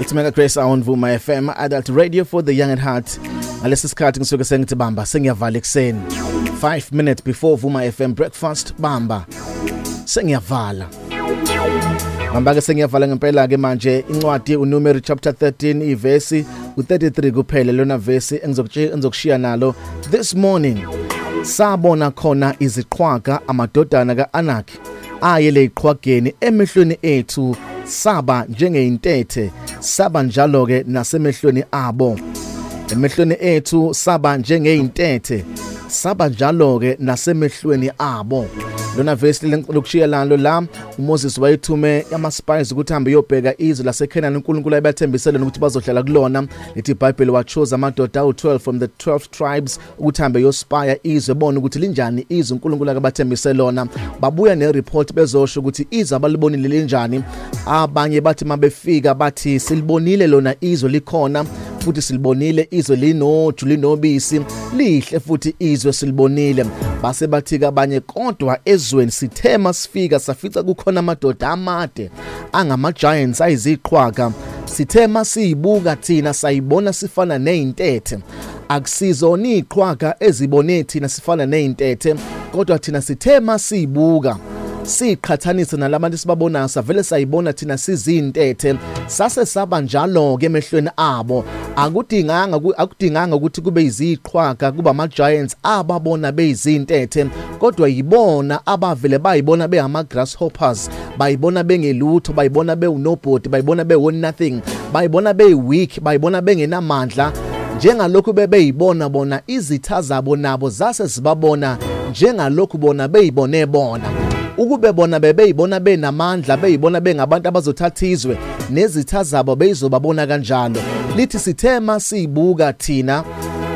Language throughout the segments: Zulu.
It's Mega Grace on Vuma FM, Adult Radio for the Young at Heart. Ngalesi sikhathi ngisuke sengithi bamba sengiyavala ekuseni. 5 minutes before Vuma FM breakfast, bamba sengiyavala. Bamba ke sengiyavala ngempela ke manje. Incwadi uNumeri chapter 13 ivesi u33 kuphela, lona vesi engizokushiya nalo this morning. Sabona khona iziqhwaga, amadodana kaAnaki ayele iqhwageni emehlweni ethu, saba njengeintethe, saba njalo ke nasemehlweni abo. Emehlweni ethu saba njengeintethe, saba njalo ke nasemehlweni abo. Lona verse lokushiya lalo la, uMoses wayethume ama spies ukuthi hambe yobheka izwe laseKhenani uNkulunkulu ayebathembisele ukuthi bazohlala kulona. Lithi iBhayibheli wachoose amadoda awu12 from the 12 tribes ukuthi hambe yospy izwe, bona ukuthi linjani izwe uNkulunkulu akabathembise lona. Babuya nereport bezosho ukuthi izwe abalibonile linjani. Abanye bathi mabefika bathi silibonile lona izwe, likhona futhi silibonile izwe, linoju linobisi, lihle futhi izwe silibonile. Base bathi abanye kodwa ezweni sithe masifika safica kukhona amadoda amade angama giants ayiziqhwaga, sithe masiyibuka thina sayibona sifana nezintethe. Akusizona iqhwaga ezibone thina sifana nezintethe, kodwa thina sithe masiyibuka siqhathanisa nalabantu sibabonayo savele sayibona thina sizintethe, sase saba njalo ke emehlweni abo. Akudinganga ukuthi kube iziqhwaga, kuba ama giants ababona beyizintethe, kodwa yibona abavele bayibona behama grasshoppers, bayibona bengelutho, bayibona bewunobody, bayibona bewu nothing, bayibona beyi weak, bayibona bengenamandla. Njengalokhu bebeyibona bona, izitha zabo nabo zase zibabona njengalokhu bona beyibone bona. Ukube bona bebeyibona benamandla, beyibona bengabantu abazothatha izwe, nezitha zabo beyizobabona kanjalo. Lithi sithema siyibuka thina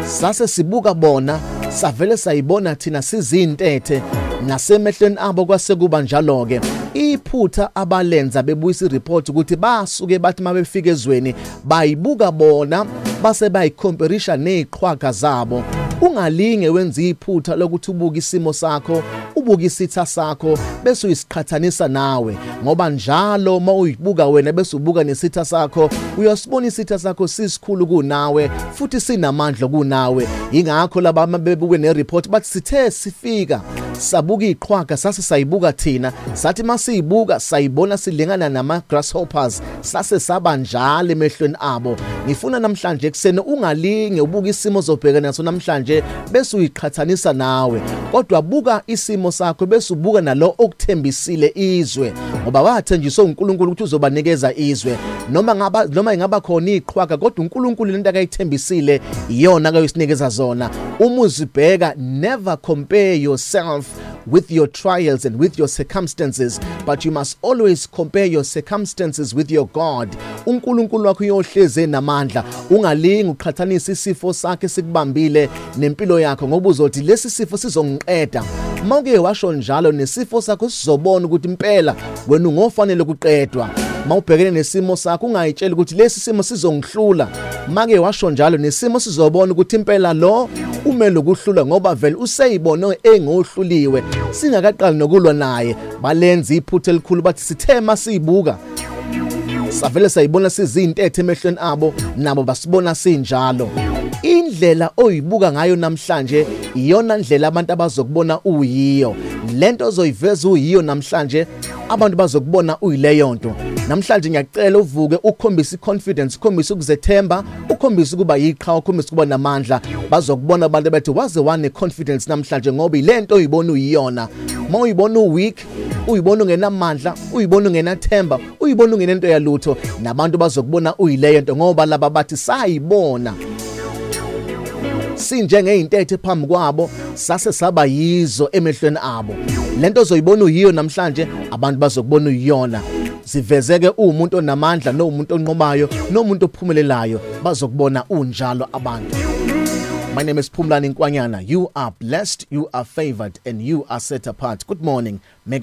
sase sibuka bona, savele sayibona thina sizintethe, nasemehlweni abo kwase kuba njalo ke. Iphutha abalenza bebuyisa ireport ukuthi basuke bathi mabefika ezweni bayibuka bona base bayicomparisha neziqhwaga zabo. Ungalinge wenze iphutha lokuthi ubuke isimo sakho, ubuke isitha sakho bese uyisiqhathanisa nawe, ngoba njalo mawuyibuka wena bese ubuka nesitha sakho, uyasibona isitha sakho sisikhulu kunawe futhi sinamandla kunawe. Ingakho laba bebuke nereport bathi sithe sifika sabuka iqhwaga sase sayibuka thina, sathi masiyibuka sayibona silingana nama grasshoppers, sase saba njalo emehlweni abo. Ngifuna namhlanje ekseni ungalinge ubuka isimo ozobhekana naso namhlanje bese uyiqhathanisa nawe, kodwa buka isimo sakho bese ubuka nalo okuthembisile izwe, ngoba wathenjiswa uNkulunkulu ukuthi uzobanikeza izwe. Noma ingaba khona iqhwaga, kodwa uNkulunkulu lento akayithembisile iyona akayosinikeza zona. Uma uzibheka, never compare yourself with your trials and with your circumstances, but you must always compare your circumstances with your God. uNkulunkulu wakho uyohleze namandla. Ungalingi uqhathanisa isifo sakhe sikubambile nempilo yakho, ngoba uzothi lesi sifo sizongiqeda. Mawuke washo njalo nesifo sakho sizobona ukuthi impela wena ungofanele ukuqedwa. Mawubhekene nesimo sakho ungayitsheli ukuthi lesi simo sizongihlula. Make washo njalo nesimo sizobona ukuthi impela lo umele ukuhlula, ngoba vele useyibone engohluliwe singakaqali nokulwa naye. Balenza iphutha elikhulu bathi sithe masiyibuka savele sayibona sizintethe emehlweni abo, nabo basibona sinjalo. Indlela oyibuka ngayo namhlanje iyona ndlela abantu abazokubona uyiyo. Lento ozoyiveza uyiyo namhlanje abantu bazokubona uyileyo nto. Namhlanje ngiyacela uvuke ukhombise iconfidence, ukhombise ukuzethemba, ukhombise ukuba yiqhawe, ukhombise ukuba namandla. Bazokubona abantu bethi waze wane confidence namhlanje, ngoba ilento oyibona uyiyona. Mawuyibona uweak, uyibona ungenamandla, uyibona ungenathemba, uyibona ungenento yalutho, nabantu bazokubona uyileyo nto, ngoba laba bathi sayibona sinjengeintethe phambi kwabo, sase saba yizo emehlweni abo. Lento ozoyibona uyiyo namhlanje abantu bazokubona uyiyona. Sivezeke umuntu onamandla, nomuntu onqobayo, nomuntu ophumelelayo, bazokubona unjalo abantu. My name is Phumlani Nkwanyana. You are blessed, you are favored, and you are set apart. Good morning. Mega